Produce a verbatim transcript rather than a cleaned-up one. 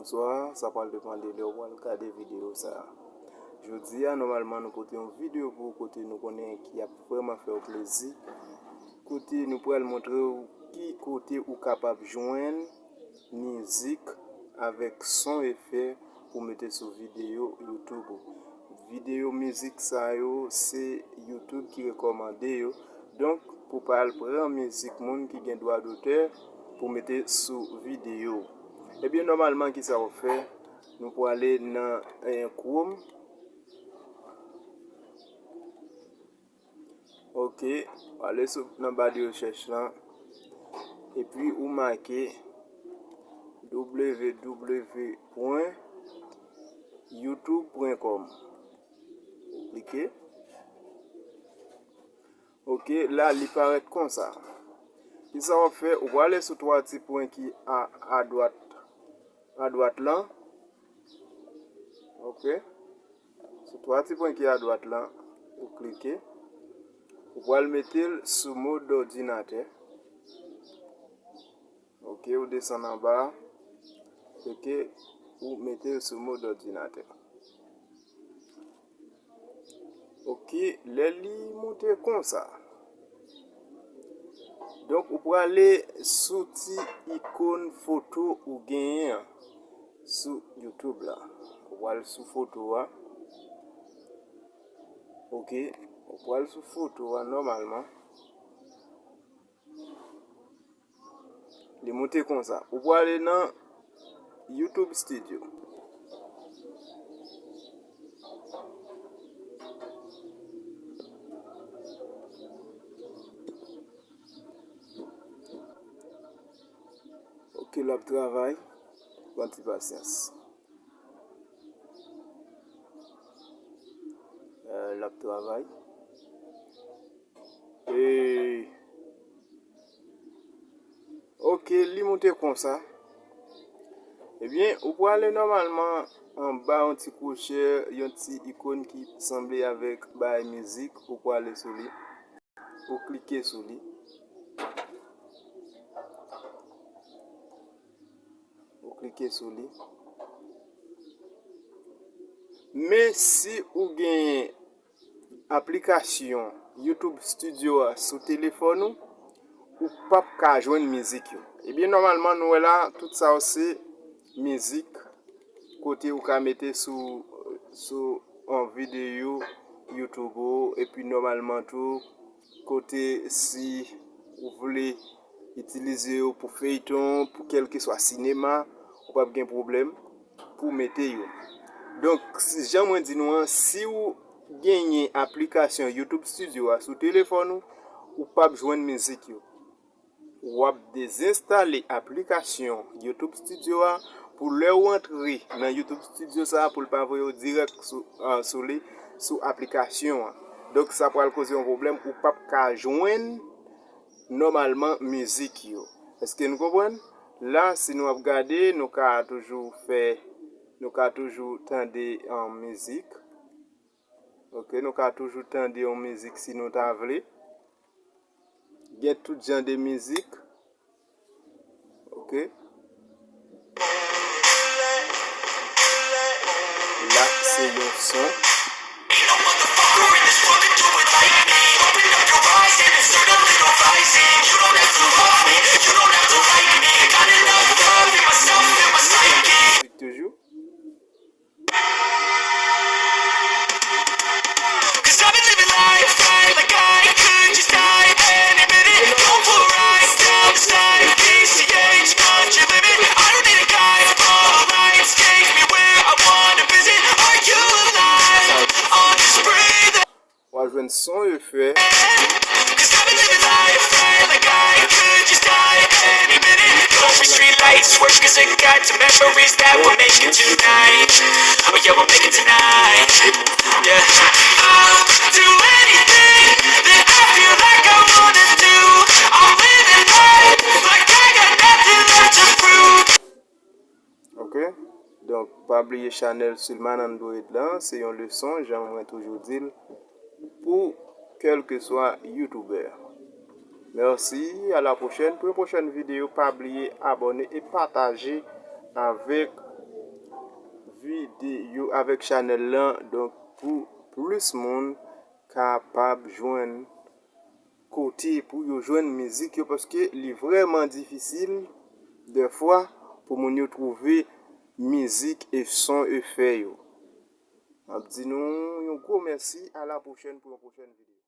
Bonswa, sa pral depann de lè w pral gade videyo sa a. Jodi a, nòmalman, nou pote yon videyo pou ou kote nou konnen ki ap vrèman fè w plezi. Kote nou pral montre w ki kote ou kapab jwenn mizik avèk son efè pou mete sou videyo YouTube ou. Videyo mizik sa yo, se YouTube ki rekòmande yo. Donk, pou pa al pran mizik moun ki gen dwa dotè pou mete sou videyo. Ebyen, nòmalman, kisa w ap fè? Nou prale nan, eh, Chrome. Ok, w ale sou, nan ba de rechèch lan. Epi ou make w w w pwen youtube pwen kòm. Ou klike. Ok, la li parèt konsa. Kisa w ap fè? Ou prale sou twa ti pwen ki a, adwat, adwat lan. Ok. Sou twa ti pwen ki adwat lan, ou klike. Ou pral mete l sou mòd òdinatè. Ok, ou desann anba. Ok, ou mete l sou mòd òdinatè. Ok, lè li moute konsa. Donk, ou prale sou ti ikòn foto ou genyen an sou YouTube la. Ou pral sou foto a. Ok, ou pral sou foto a nòmalman. Li moute konsa. Ou prale nan YouTube Studio. Ok, l ap travay. Pran ti pasyans. Eh, l ap travay. E, ok, li moute konsa. Ebyen, ou prale nòmalman anba yon ti kwochè, yon ti ikòn ki sanble avèk bay mizik, ou prale sou li. Ou klike sou li. Ou klike sou li. Men si ou genyen aplikasyon YouTube Studio a sou telefòn ou, ou p ap ka jwenn mizik yo. Ebyen, nòmalman, nou wè la, tout sa yo se mizik kote ou ka mete sou, sou yon videyo YouTube ou, epi nòmalman tou, kote si ou vle itilize yo pou feyton, pou kèlkeswa sinema, ou p ap gen pwoblèm pou mete yo. Donk, si, jan mwen di nou an, si ou genyen aplikasyon YouTube Studio a sou telefòn ou, ou p ap jwenn mizik yo. W ap dezenstale aplikasyon YouTube Studio a pou lè ou antre nan YouTube Studio sa a, pou l pa voye w dirèk sou, ah, sou li, sou aplikasyon an. Donk, sa pral koze yon pwoblèm, ou p ap ka jwenn nòmalman mizik yo. Èske nou konprann? La, si nou ap gade, nou ka toujou fè, nou ka toujou tande, ah, mizik. Ok, nou ka toujou tande yon mizik si nou ta vle. Gen tout jan de mizik. Ok. La, se yon son. Toujou. W a jwenn son efè. Ok. Donk, pa bliye chanèl Sulman Android lan, se yon leson, jan mwen toujou di l, pou kèlkeswa youtubè. Mèsi, a la pwochèn. Pou yon pwochèn videyo, pa bliye abòne e pataje avèk ede yo avèk chanèl lan, donk pou plis moun kapab jwenn kote pou yo jwenn mizik yo, paske li vrèman difisil dèfwa pou moun yo twouve mizik e son efè yo. M ap di nou yon gwo mèsi, a la pwochèn pou yon pwochèn videyo.